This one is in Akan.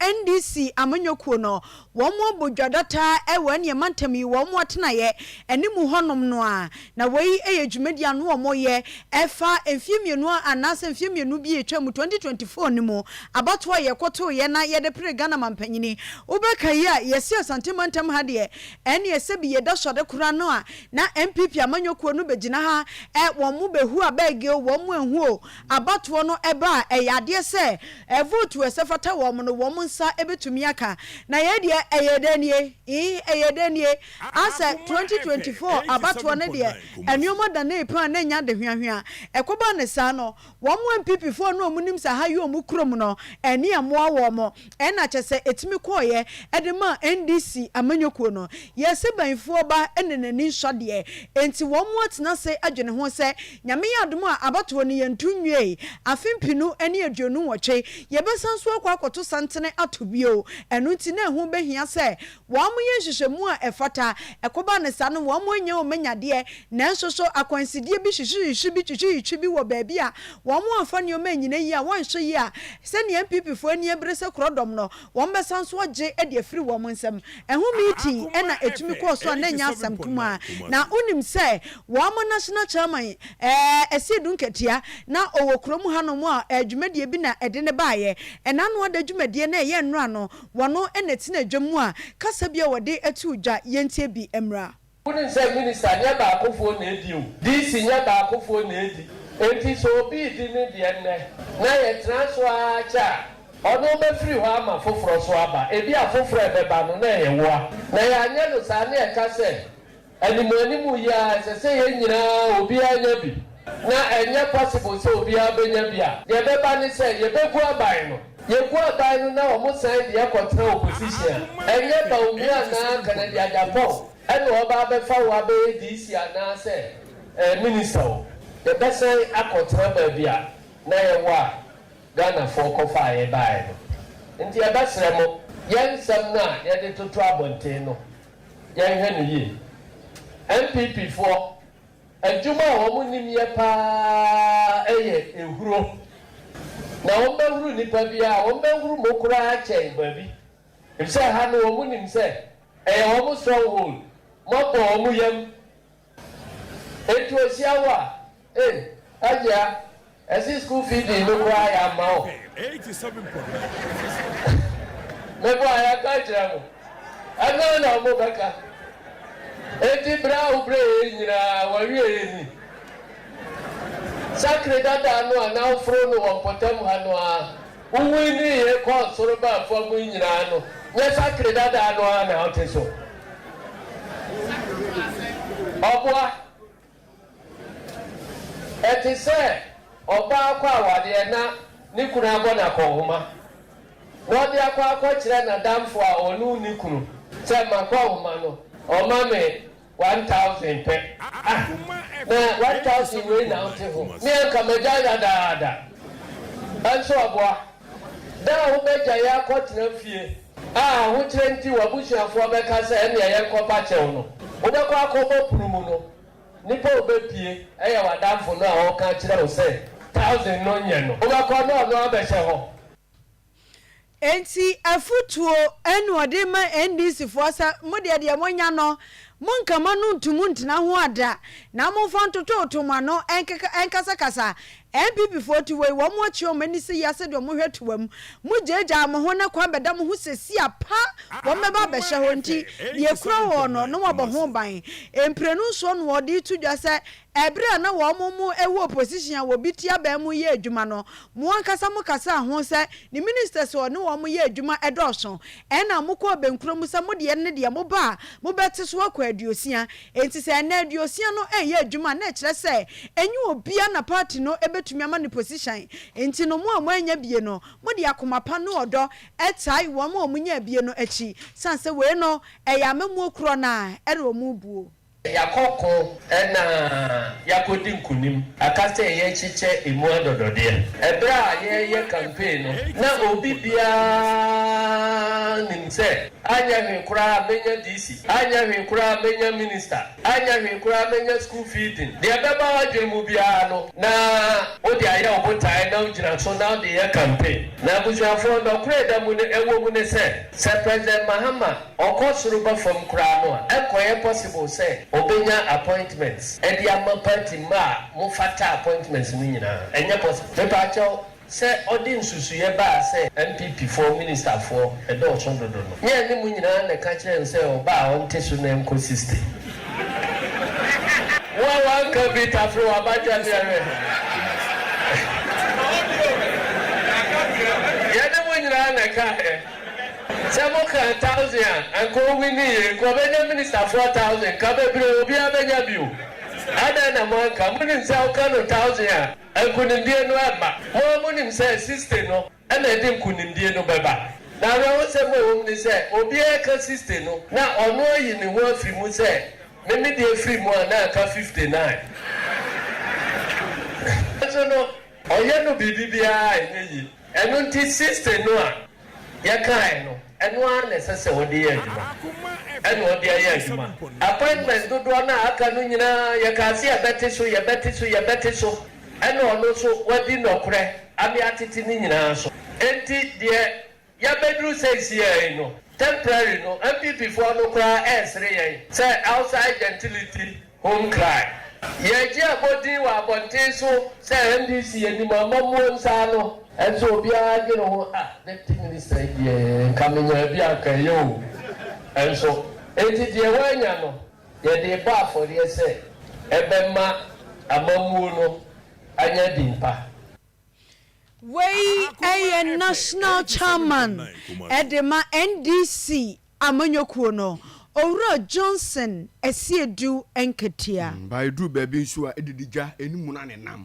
NDC amanyɔkuo no, wɔn abɔ dwa data wɔ ɛneɛ mantam yi wɔn atenaeɛ animu hɔnom no a, na wei yɛ dwumadie a no wɔn yɛ ɛfa mfeɛ mmienu anaasɛ mfeɛ mmienu bi a atwa mu 2024 no mu abatoɔ a yɛkɔtoeɛ na yɛde pere Ghana mampanyini. Wobɛka yi a yɛse Asante mantam ha deɛ ɛneɛ sɛbi yɛda sɔre koraa no a na NPP amanyɔkuo no bɛgyina ha ɛ wɔn mo bɛhu abɛɛge o wɔn mo anhu o abatoɔ no ɛba a ɛyɛ adeɛ sɛ ɛ vote ɛsɛ fata wɔn no wɔn nsa ɛbɛtumi aka. Na yei deɛ ɛyɛ dɛn nie? Ii ɛyɛ dɛn nie? Asɛ 2024 abatoɔ no deɛ nnoɔma danee paa na ɛnyɛ ade hweahwea. Ɛkɔbaa no saa no wɔn NPP foɔ no a wɔnim sɛ ha yɛ wɔn kurom no ani ammoa wɔn. Ɛna kyerɛ sɛ ɛtumi kɔeɛ de maa NDC amanyɔkuo no. Yɛse banyifoɔ ba ne n'ani nsɔ adeɛ, enti wɔn atena ase adwene ho sɛ Nyame yɛ adom a abatoɔ no yɛnto nwiei, afe mpenu ne 28 yɛbɛsan nso akɔ akɔto santene ato bio. Ɛno nti na ɛho bɛhia sɛ wɔyɛ nhwehwɛmu a ɛfata. Ɛkɔba no saa no wɔn anya wɔn anyadeɛ, nanso so akwansideɛ bi hwehwehwehwe bi twitwitwi bi wɔ baabi a wɔn amfa nneɛma annyina yie a wɔanhwɛ yie a, sɛnea NPP foɔ ani abere sɛ korɔdɔm no, wɔn bɛsan nso agye de afiri wɔn nsam. Ɛho meeting na ɛtumi kɔɔ so a na ɛnyɛ asɛm kumaa. Na wonim sɛ wɔn National Chairman, ɛɛ Asiedu Nketia, na ɔwɔ kurom hanom a ɛɛ dwumadie bi na ɛde no baeɛ. Ɛna ano ada dwumadie no a ɛyɛ nnora no, wɔno na ɛtena dwam mu a kasa bi a wɔde too dwa, yɛntie bi mmra. Wonim sɛ minister nyɛ baakofoɔ na edi o, DC nyɛ baakofoɔ na edi, enti sɛ obi redi ne deɛ nnɛ na yɛtena so ara kyɛ a, ɔno bɛfiri hɔ ama foforɔ so aba, ebia foforɔ a ɛbɛba no na ɛyɛ woa. Na yɛanyɛ no saa na yɛka sɛ Animuanimu yi ara, ɛsɛ sɛ yɛn nyinaa obiara nya bi. Na ɛnyɛ possible sɛ obiara bɛnya bi a, deɛ ɛbɛba ne sɛ yɛbɛgu aban no. Yɛgu aban no na wɔn san de yɛn kɔtena opposition a, ɛnyɛ Bawumia anaa Kennedy Agyapong ɛna ɔba abɛfa wo abɛyɛ DC anaa sɛ minister o. Yɛbɛsan akɔtena baabi a na yɛwɔ a Ghanafoɔ kɔfaa yɛn baeɛ no. Nti yɛbɛsrɛ mo, yɛn nsɛm no a yɛde toto abɔnten no, Yɛnhwɛ no yie. NPP foɔ, adwuma a wɔn nim yɛ paa yɛ ehuro. Na wɔn bɛhuru nipa biara, wɔn bɛhuru mo koraa kyɛn baabi. Efisɛ ha no wɔn nim sɛ ɛyɛ wɔn stronghold, moabɔ wɔn yam. Enti ohyia wo a, Ei, Agyea, ɛse school feeding no koraa yɛamma wo. Meboa, yɛaka akyerɛ mo. Ɛno ara na wɔbɛka. Enti berɛ a wobrɛeɛ yi nyinaa, w'awieeɛ ni. Sakre dada no a na woforo no wɔ mpɔtam ha no ara, wowiniiɛ kɔɔ soro baa fam yi nyinaa no, nyɛ sakre dada no ara na wote so? Ɔboa. Ɛte sɛ ɔbaa kɔ awadeɛ na ne kunu abɔ no akɔnhoma, na ɔde akɔ akɔkyerɛ n'adamfo a ɔno nni kunu sɛ makɔnhoma no ɔma me 1000 pɛ. Ah! Na 1000 wei na wote ho? Me anka magyae dadaada. Ɛnso ɔboa. Da a wobɛgyae akɔtena fie a ahokyerɛ nti w'abusuafoɔ bɛka sɛ ɛnneɛ yɛnkɔpa kyɛw no, wobɛkɔ akɔbɔ pono mu no, nipa a ɔbɛpue yɛ w'adamfo no a ɔreka akyerɛ wo sɛ thousand no nyɛ no. Wobɛkɔ na ɔno abɛhyɛ hɔ. Enti afutuo na ɔde rema NDC foɔ sɛ mo deɛ deɛ moanya no monka mo ano nto mu ntena ho ada na momfa ntototo mo ano nkasakasa. NPP foɔ te wei wɔn akyi wɔn ani sɛ yia sɛdeɛ wɔn hwɛ toa mu. Mo gyaagyaa mo ho na kwan bɛda mo ho sɛsi a pa wɔn bɛba abɛhyɛ hɔ nti deɛ ɛkura wɔn no na wɔabɔ ho ban. Mprenu nsoɔ na wɔde reto dwa sɛ Ɛberɛ a na wɔn mo wɔ opposition a wɔbi te aban mu yɛ adwuma no, mo ankasa mo kasaa ho sɛ ne ministers a ɔne wɔn yɛ adwuma dɔɔso. Ɛna mo kɔɔ bɛnkuro mu sɛ mo deɛ ne deɛ mo ba a mo bɛte so akɔ aduosia. Enti sɛ ɛnnɛ aduosia no ɛnyɛ adwuma a na ɛkyerɛ sɛ ɛnyɛ obia na party no bɛtumi ama no position. Enti no mo a mo annya bie no mo de akoma pa ne ɔdɔ tae wɔn a wɔn nyaa bie no akyi. Sane sɛ wei no ɛyɛ amammuo korɔ no ara ɛna wɔn buo. Yɛakɔ ko na yɛakɔdi nkonim. Aka sɛ yɛrekyekyɛ emu adɔdɔdeɛ. Ɛberɛ a yɛreyɛ campaign no, na obi biara nim. sɛ anyɛ hwee koraa mɛnya DC, anyɛ hwee koraa mɛnya minister, anyɛ hwee koraa mɛnya school feeding. Deɛ ɛbɛba w'adwene mu biara no na wode ayɛ wo botaeɛ na wogyina so na wode yɛ campaign. Na abusuafoɔ, nɔkorɛ ɛda mu no ɛwɔ mu ne sɛ, sɛ President Mahama ɔkɔ soro ba fam koraa no a, ɛnkɔyɛ possible sɛ ɔbɛnya appointments de ama party mma a mofata appointments no nyinaa. Ɛnyɛ possible. Mepaakyɛw, sɛ ɔde nsusuiɛ baa sɛ NPP foɔ minister foɔ ɛdɔɔso dodo no, nyɛ ne mo nyinaa na ɛka kyerɛɛ no sɛ ɔba a ɔnte so na ɛnkɔ 60. Wo a woanka bi tafere w'abagya biara Yɛne mo nyinaa na ɛkaeɛ. Sɛ mo kaa thousand a, anka owini yei, nka ɔbɛnya minister 4,000, nka bebree obiara bɛnya bi o. Adɛn na moanka? Monim sɛ woka no thousand a, nkunimdie no ɛmma. Mo ara monim sɛ 60 no na ɛde nkunimdie no bɛba. Na awerɛhosɛm a ɛwɔ mu ne sɛ, obiara reka 60 no, na ɔno ayi ne ho afiri mu sɛ, me me deɛ firi mu a, na aka 59. Nanso no, ɔyɛ no biribi biara a ɛnyɛ yie. Ɛno nti 60 no a yɛkaeɛ no, ɛno ara na ɛsɛ sɛ wɔde yɛ adwuma. Ɛna ɔde ayɛ adwuma. Appointment dodoɔ no a aka no nyinaa, yɛkaa sɛ yɛbɛte so, yɛbɛte so, yɛbɛte so. Ɛna ɔno nso wadi nɔkorɛ ame atete ne nyinaa so. Enti deɛ yɛabɛduru seisei yi no, temporary no, NPP foɔ no koraa ɛresere yɛn sɛ outside gentility, home cry. Yɛregye abɔdin wɔ abɔnten so sɛ NDC anim amammuo nsa ano, nso obiara dwene ho, ah, deputy minister yi deɛ nka menyaa bi a anka ɛyɛ o, nso. Enti deɛ wɔanya no, yɛde rebɔ afɔreɛ sɛ ɛbɛma amammuo no anya din pa. Wei yɛ National Chairman de ma NDC amanyɔkuo no, Owura Johnson Asiedu Nketia. Ba ɛduru baabi nso a, ɛdidi gya, ɛne mu na ne nam.